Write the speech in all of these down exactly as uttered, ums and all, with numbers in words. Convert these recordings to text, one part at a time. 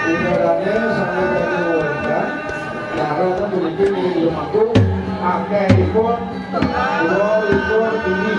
Ibaratnya saya dari warga, karena kan begitu di rumahku, akeh ikut, dua ikut ini.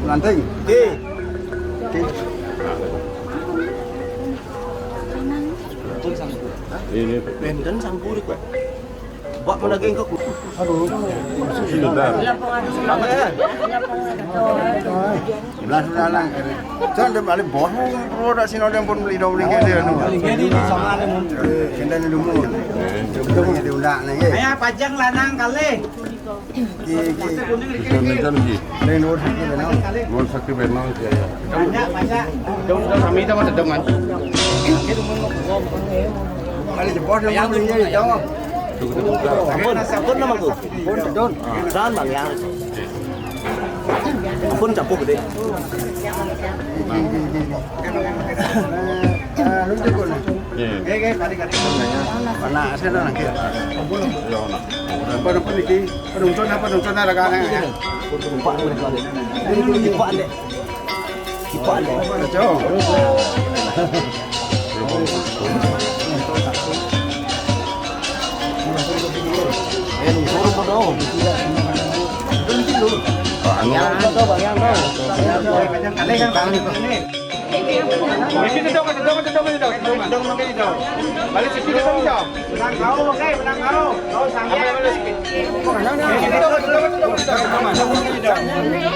Nanti. Ini benten sampuri, Pak. Bak mana geng kok? Aduh. Sebentar. Apa ya? Belas belalang. Jangan dia balik bos. Kalau dah sini orang pun beli dong beli dia anu. Kita ni dulu. Kita diundang ni. Ayo pajang lanang kali. Ki, ki. Jangan, jangan, ki. Lain nomor satu benar. Nomor satu benar, ya, ya. Banyak, banyak. Dong, dong, kami itu mah dong, kan. Ada jebos yang mau beli, ya, jawab. Ampun, ampun nama tu. Ampun, Don. San Bang Yang. Ampun, capuk gede. Eh, eh, lu jago, nah. Iya. Oke, oke, kali, kali. Mana, saya nak lagi. Ampun, ya, nak. Apa, apa ni? Penonton apa, penonton ada kan, ya? Empat menit balik. Ini dulu, empat deh. Empat deh. Betul. Eh, lu suruh pada, oh. Bang Yang, Bang Yang, Bang. Bang Yang, Bang. Balik sikit, dong, dong, dong, dong. Balik sikit, dong, dong. Menang kau, oke, menang kau. Kau sampai. Balik sikit, dong, dong, dong, dong.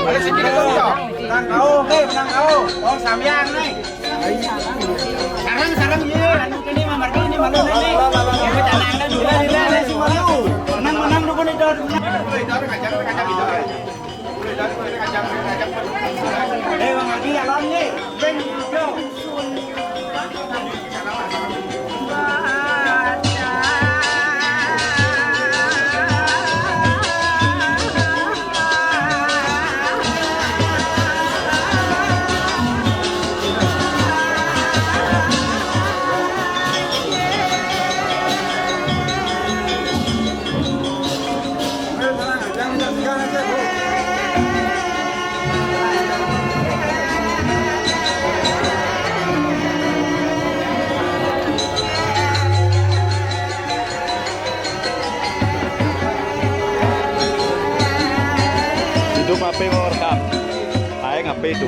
Balik sikit, dong, dong. Menang kau, oke, menang kau. Kau sampai, nih. Sarang, sarang, iya. Anu, ini mah, Mardi, ini malu, nih. Ini tanah, anu, dua, dua, nih, si malu. Menang, menang, dukun itu, menang. Eh, Bang Haji, jalan ni. Bang, jom. Itu P P mau rekam. Aing H P itu.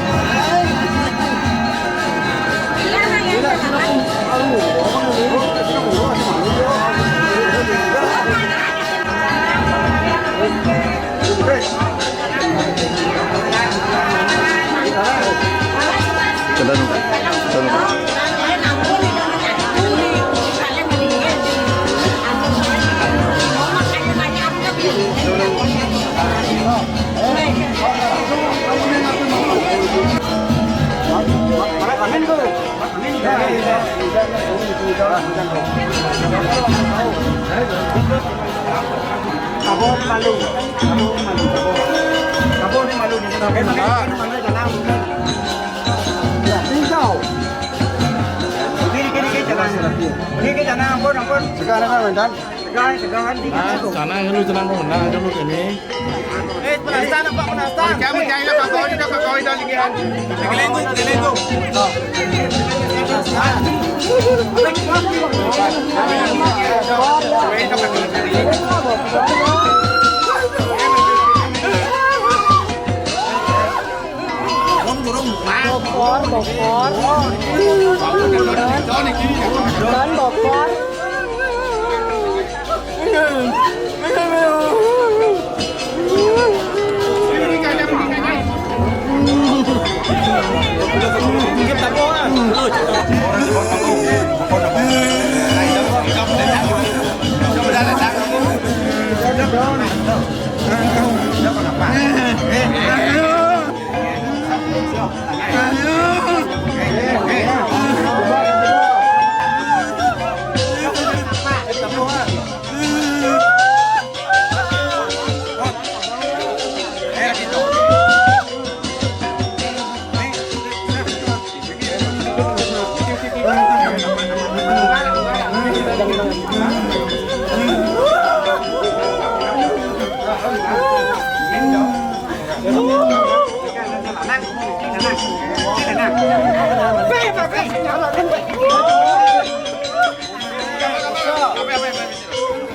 Coba dulu. Coba dulu. Kabur malu. Kabur malu. Kabur. Kabur ni malu. Dia tak malu. Dia tak malu. Ya, tinggal. Kiri, kiri, kiri, jangan. Kiri, kiri, jangan. Ampun, ampun. Sekarang kan, Mentan. Sekarang, sekarang, tinggal. Ah, sana dulu, tenang, tenang dulu ini. Eh, penasaran, Pak, penasaran. Kamu jangan, Pak, kau ini, Pak, kau ini, lagi, kan. Lagi lenggu, lagi lenggu. Bokor, bokor. Don, bokor.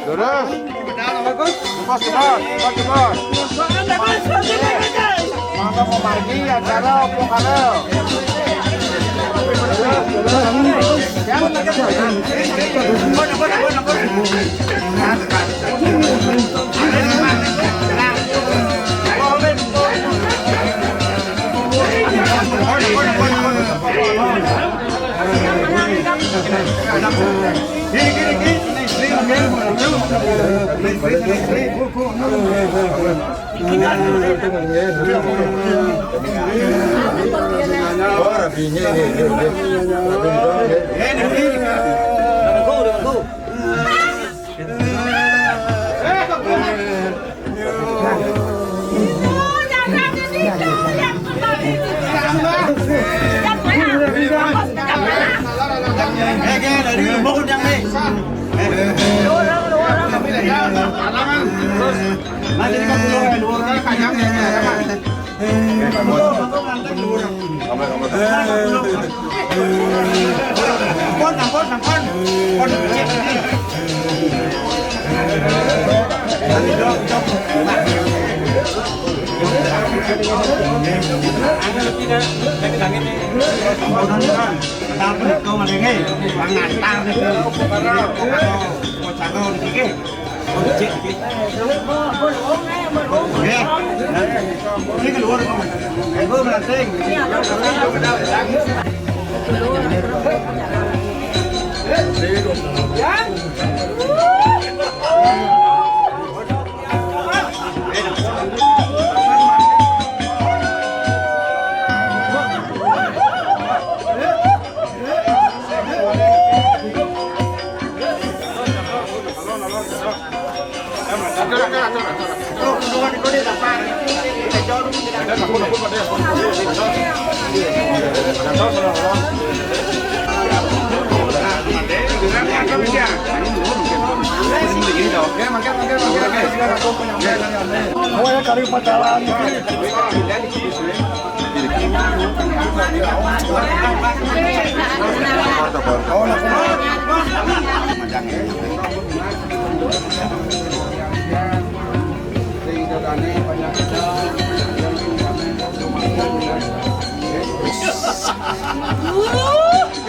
Lurus. Pas, pas, pas, pas. Mangga memargi acara Opo Karo.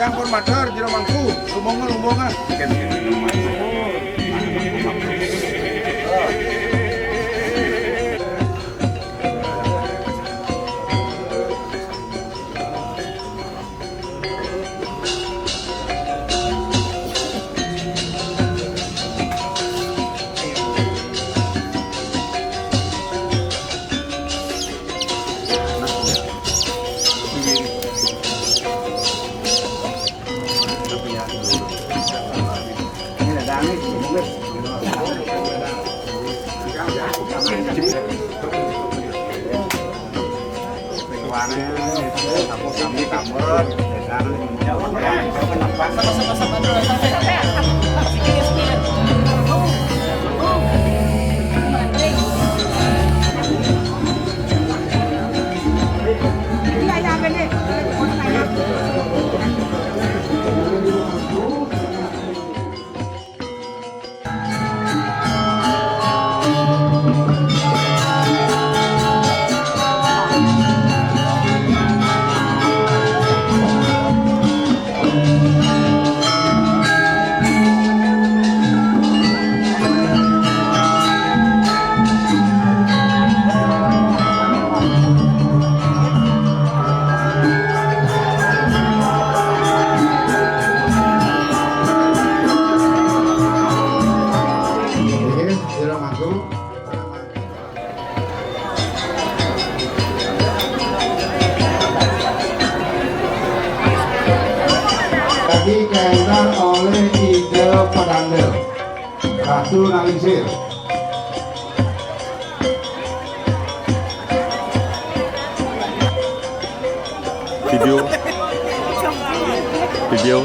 Yang pun matur, jero mangku, sumangga lumbungan. Nggih, sira mangku. Dadi kaentar oleh Ida Pedanda, Ratu Nalisir. Video. Video.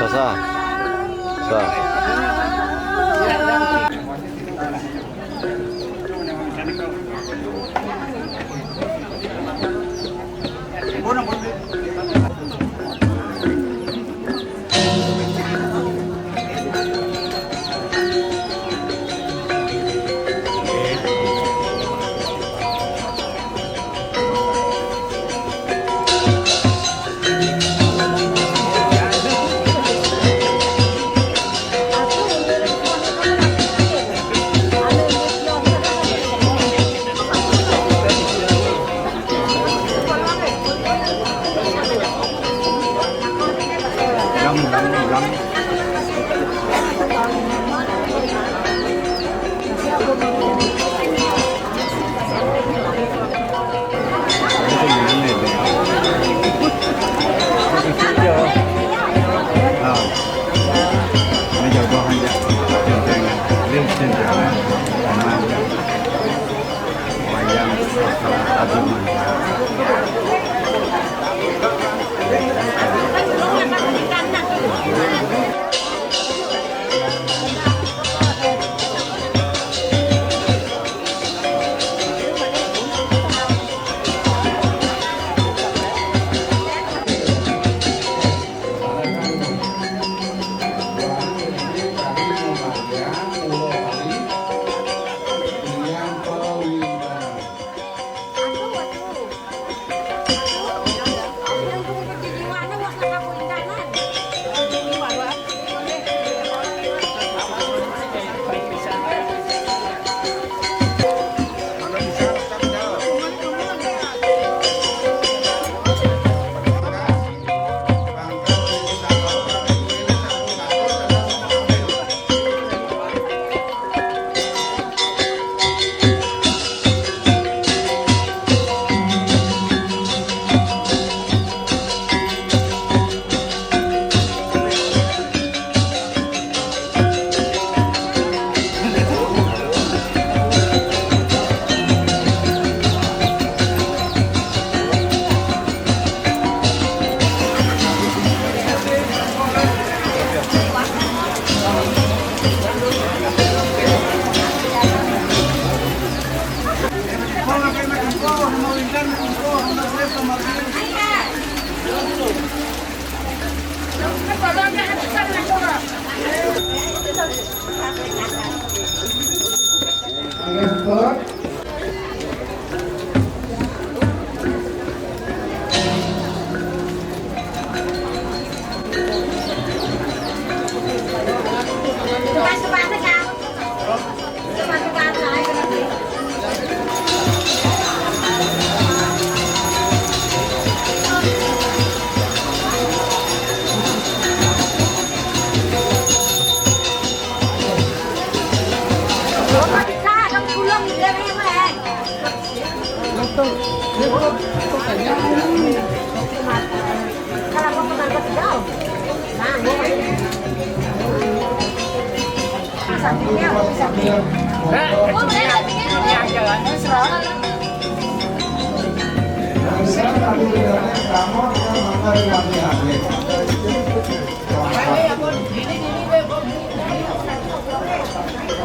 Sasa. Sa.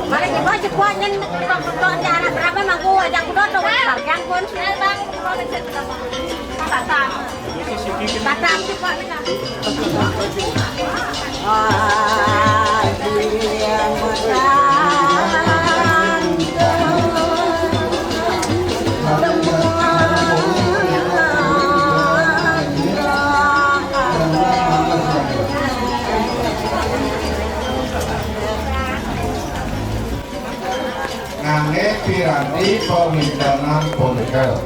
Mari kita cepat nyen, tok, tok, acara berapa mangku ajak kuda tok, harga pun. Batam. Batam cepat ni kan. Nganggé piranti pawéntenan punika.